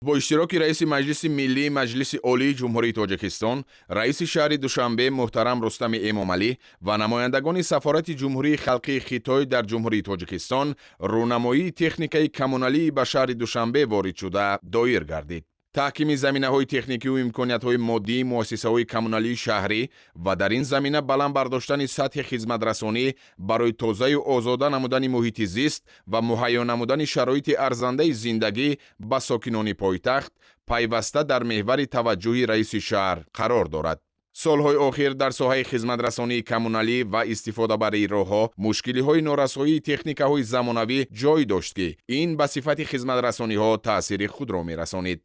Бо иштироки раиси Маҷлиси миллӣ Маҷлиси Олии Ҷумҳурии Тоҷикистон, раиси шаҳри Душанбе муҳтарам Рустами Эмомалӣ ва намояндагони Сафорати Ҷумҳурии Халқии Хитой дар Ҷумҳурии Тоҷикистон рӯнамоии техникаи коммуналии ба шаҳри Душанбе воридшуда доир гардид. Таҳкими заминаҳои техникиву имкониятҳои моддии муассисаҳои коммуналии шаҳрӣ ва дар ин замина баланд бардоштани сатҳи хизматрасонӣ барои тозаю озода намудани муҳити зист ва муҳайё намудани шароити арзандаи зиндагӣ ба сокинони пойтахт пайваста дар меҳвари таваҷҷӯҳи раиси шаҳр қарор дорад. Солҳои охир дар соҳаи хизматрасонии коммуналӣ ва истифодабарии роҳҳо мушкилиҳои норасоии техникаҳои замонавӣ ҷой дошт, ки ин ба сифати хизматрасониҳо таъсири худро мерасонид.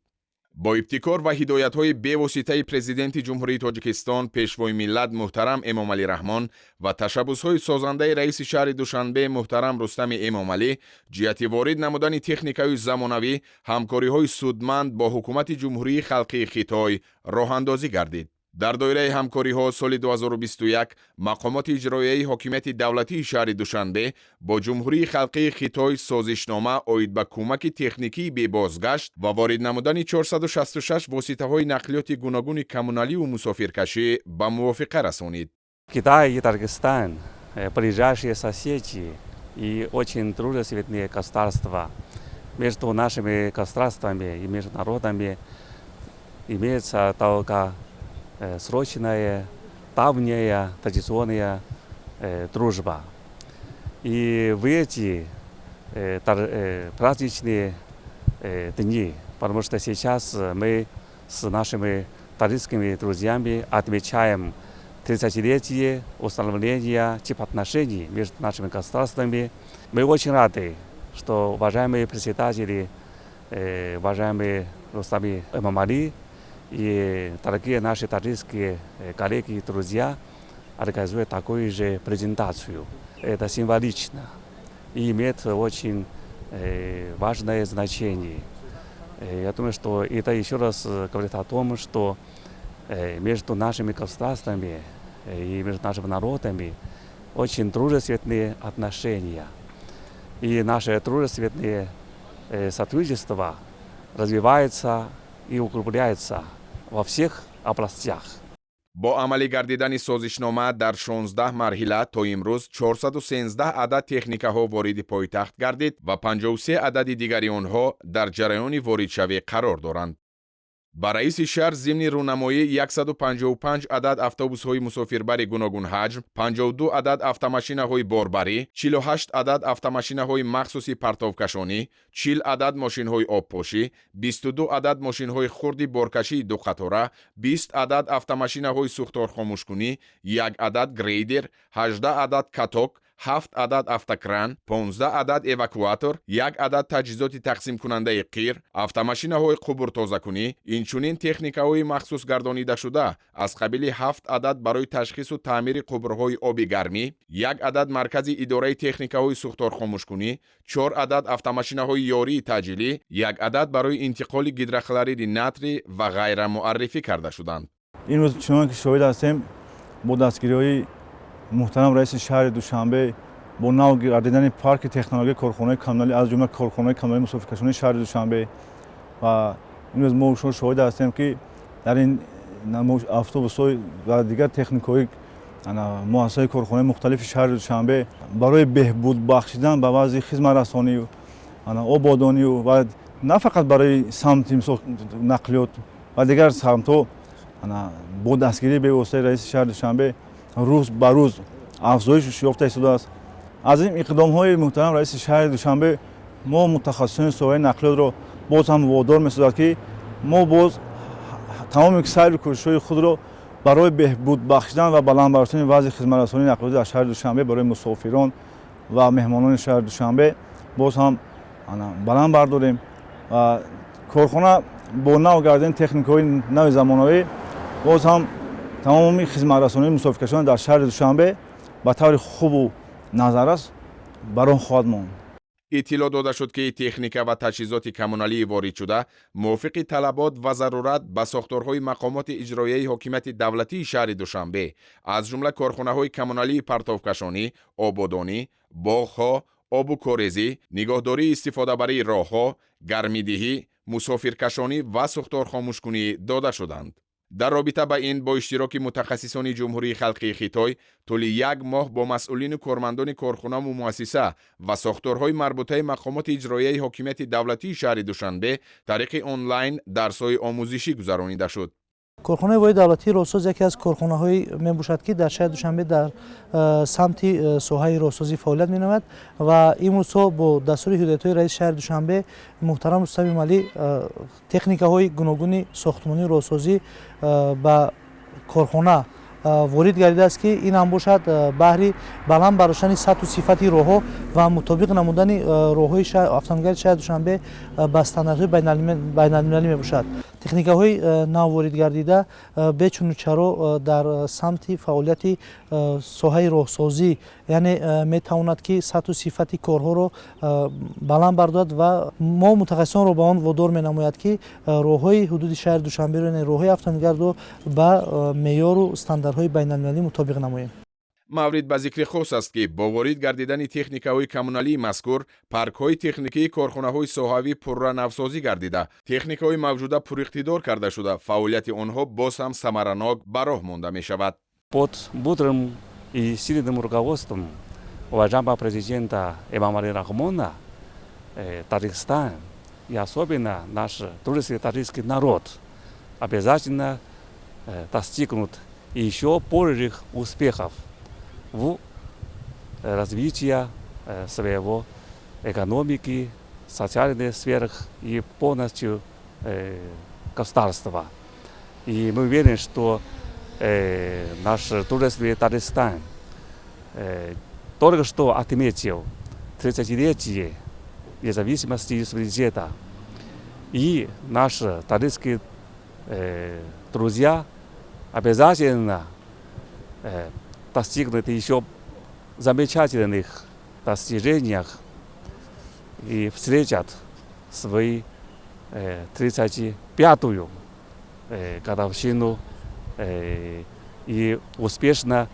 Бо ибтикор ва ҳидоятҳои бевоситаи Президенти Ҷумҳурии Тоҷикистон, Пешвои миллат муҳтарам Эмомалӣ Раҳмон ва ташаббусҳои созандаи раиси шаҳри Душанбе муҳтарам Рустами Эмомалӣ ҷиҳати ворид намудани техникаи замонавӣ ҳамкориҳои судманд бо ҳукумати Ҷумҳурии Халқии Хитой роҳандозӣ гардид. Дар доираи ҳамкориҳо соли 2021 мақомоти иҷроияи ҳокимияти давлатии шаҳри Душанбе бо Ҷумҳурии Халқии Хитой созишнома оид ба кӯмаки техникии бебозгашт ва ворид намудани 466 воситаҳои нақлиёти гуногуни коммуналиву мусофиркашӣ ба мувофиқа расонид. Китай и Таджикистан ближайшие соседи и очень дружественные государства. Между нашими государствами и между народами имеется долгосрочная, давняя, традиционная дружба. И в эти праздничные дни, потому что сейчас мы с нашими таджикскими друзьями отмечаем 30-летие установления дипотношений между нашими государствами. Мы очень рады, что уважаемые председатели, уважаемые Рустам Эмомали и дорогие наши таджикские коллеги и друзья организуют такую же презентацию. Это символично и имеет очень важное значение. Я думаю, что это еще раз говорит о том, что между нашими государствами и между нашими народами очень дружественные отношения. И наше дружественное сотрудничество развивается и углубляется во всех областях. Бо амалӣ гардидани созишнома дар 16 марҳила то имрӯз 413 адад техникаҳо вориди пойтахт гардид ва 53 адади дигари онҳо дар ҷараёни воридшавӣ қарор доранд. Ба раиси шаҳр зимни рӯнамоӣ 155 адад автобусҳои мусофирбари гуногунҳаҷм, 52 адад автомашинаҳои борбарӣ, 48 адад автомашинаҳои махсуси партовкашонӣ, 40 адад мошинҳои обпошӣ, 22 адад мошинҳои хурди боркашии дуқатора, 20 адад автомашинаҳои сӯхторхомӯшкунӣ, як адад грейдер, 18 адад каток, ҳафт адад автокран, 15 адад эвакуатор, як адад таҷҳизоти тақсимкунандаи қир, автомашинаҳои қубуртозакунӣ, инчунин техникаҳои махсус гардонидашуда аз қабили ҳафт адад барои ташхису таъмири қубурҳои оби гармӣ, як адад маркази идораи техникаҳои сӯхторхомӯшкунӣ, чор адад автомашинаҳои ёрии таъҷилӣ, як адад барои интиқоли гидрохлориди натрий ва ғайра муаррифӣ карда шуданд. Имрӯз, чунон ки шоҳид ҳастем, бо дастгириҳои муҳтарам раиси шаҳри Душанбе, бо нав гардидани парки технологияи корхонаи коммуналӣ, аз ҷумла корхонаи коммуналии мусофиркашонии шаҳри Душанбе, ва имрӯз мо шумо шоҳид ҳастем, ки дар ин автобусҳои ва дигар техникаҳои муассисаи корхонаи мухталифи шаҳри Душанбе барои беҳбуд бахшидан ба вазъи хизматрасонию ободонию ва на фақат барои самти, мисол, нақлиёт ва дигар самтҳо, бо дастгирии бевоситаи раиси шаҳри Душанбе рӯз ба рӯз афзоиш ёфта истодааст. Аз ин иқдомҳои муҳтарам раиси шаҳри Душанбе мо, мутахассисони соҳаи нақлиётро, боз ҳам водор месозад, ки мо боз тамоми сайру кӯшишҳои худро барои беҳбуд бахшидан ва баланд бардоштани вазъи хизматрасонии нақлиётӣ дар шаҳри Душанбе барои мусофирон ва меҳмонони шаҳри Душанбе боз ҳам баланд бардорем. Ва корхона бо нав гардидани техникаҳои нави замонавӣ боз ҳам тамоми хизматрасонии мусофиркашон дар шаҳри Душанбе ба таври хубу назаррас ба роҳ хоҳад монд. Иттилоъ дода шуд, ки техника ва таҷҳизоти коммуналии воридшуда мувофиқи талабот ва зарурат ба сохторҳои мақомоти иҷроияи ҳокимияти давлатии шаҳри Душанбе, аз ҷумла корхонаҳои коммуналии партовкашонӣ, ободонӣ, боғҳо, обу корезӣ, нигоҳдории истифодабарии роҳҳо, гармидиҳӣ, Мусофиркашонӣ ва сӯхторхомӯшкунӣ дода шуданд. Дар робита ба ин бо иштироки мутахассисони Ҷумҳурии Халқии Хитой тӯли як моҳ бо масъулину кормандони корхонаву муассиса ва сохторҳои марбутаи мақомоти иҷроияи ҳокимияти давлатии шаҳри Душанбе тариқи онлайн дарсҳои омӯзишӣ гузаронида шуд. Корхонаи воҳиди давлатии роҳсоз яке аз корхонаҳое мебошад, ки дар шаҳри Душанбе дар самти соҳаи роҳсозӣ фаъолият менамояд ва имрӯзҳо бо дастури ҳидоятҳои раиси шаҳри Душанбе муҳтарам Рустами Эмомалӣ техникаҳои гуногуни сохтмонии роҳсозӣ ба корхона ворид гардидааст, ки ин ҳам бошад баҳри баланд бардоштани сатҳу сифати роҳҳо ва мутобиқ намудани роҳҳои автомобилгарди шаҳри Душанбе ба стандартҳои байналмилалӣ мебошад. Техникаҳои нав ворид гардида бечуну чаро дар самти фаъолияти соҳаи роҳсозӣ, яъне метавонад, ки сатҳу сифати корҳоро баланд бардорад ва мо мутахассисонро ба он водор менамояд, ки роҳҳои ҳудуди шаҳри Душанберо, яъне роҳҳои автомобилгардро ба меъёру стандартҳои байналмилалӣ мутобиқ намоем. Маврид ба зикри хос аст, ки бо ворид гардидани техникаҳои коммуналии мазкур паркҳои техникии корхонаҳои соҳавӣ пурра навсозӣ гардида, техникаҳои мавҷуда пуриқтидор карда шуда, фаъолияти онҳо боз ҳам самаранок ба роҳ монда мешавад. Под мудрым и сильным руководством уважаемого президента Эмомали Рахмона Таджикистан и особенно наш дружественный таджикский народ обязательно достигнут еще больших успехов в развитии своего экономики, социальных сферах и полностью государства. И мы уверены, что наш дружественный Таджикистан только что отметил 30-летие независимости и суверенитета. И наши таджикские друзья обязательно достигнут еще замечательных достижениях и встретят свои 35-ю годовщину и успешно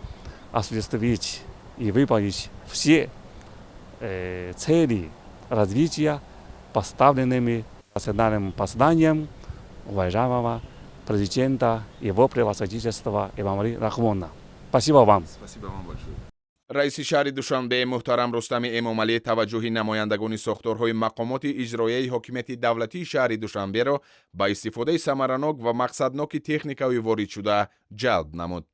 осуществить и выполнить все цели развития, поставленными национальным посланием уважаемого президента его превосходительства Эмомали Рахмона. Спасибо вам. Спасибо вам большое. Раиси шаҳри Душанбе муҳтарам Рустами Эмомалӣ таваҷҷӯҳи намояндагони сохторҳои мақомоти иҷроияи ҳокимияти давлатии шаҳри Душанберо ба истифодаи самаранок ва мақсадноки техникаҳои воридшуда ҷалб намуд.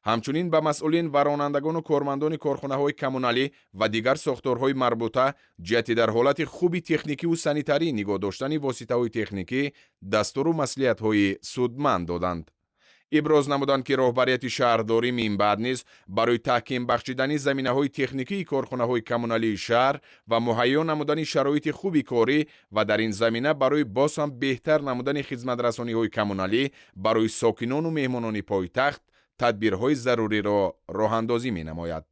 Ҳамчунин ба масъулин ва ронандагону кормандони корхонаҳои коммуналӣ ва дигар сохторҳои марбута ҷиҳати дар ҳолати хуби техникиву санитарӣ нигоҳ доштани воситаҳои техникӣ дастуру маслиҳатҳои судманд доданд. Иброз намуданд, ки роҳбарияти шаҳрдорӣ минбаъд низ барои таҳким бахшидани заминаҳои техникии корхонаҳои коммуналии шаҳр ва муҳайё намудани шароити хуби корӣ ва дар ин замина барои боз ҳам беҳтар намудани хизматрасониҳои коммуналӣ барои сокинону меҳмонони пойтахт тадбирҳои заруриро роҳандозӣ менамояд.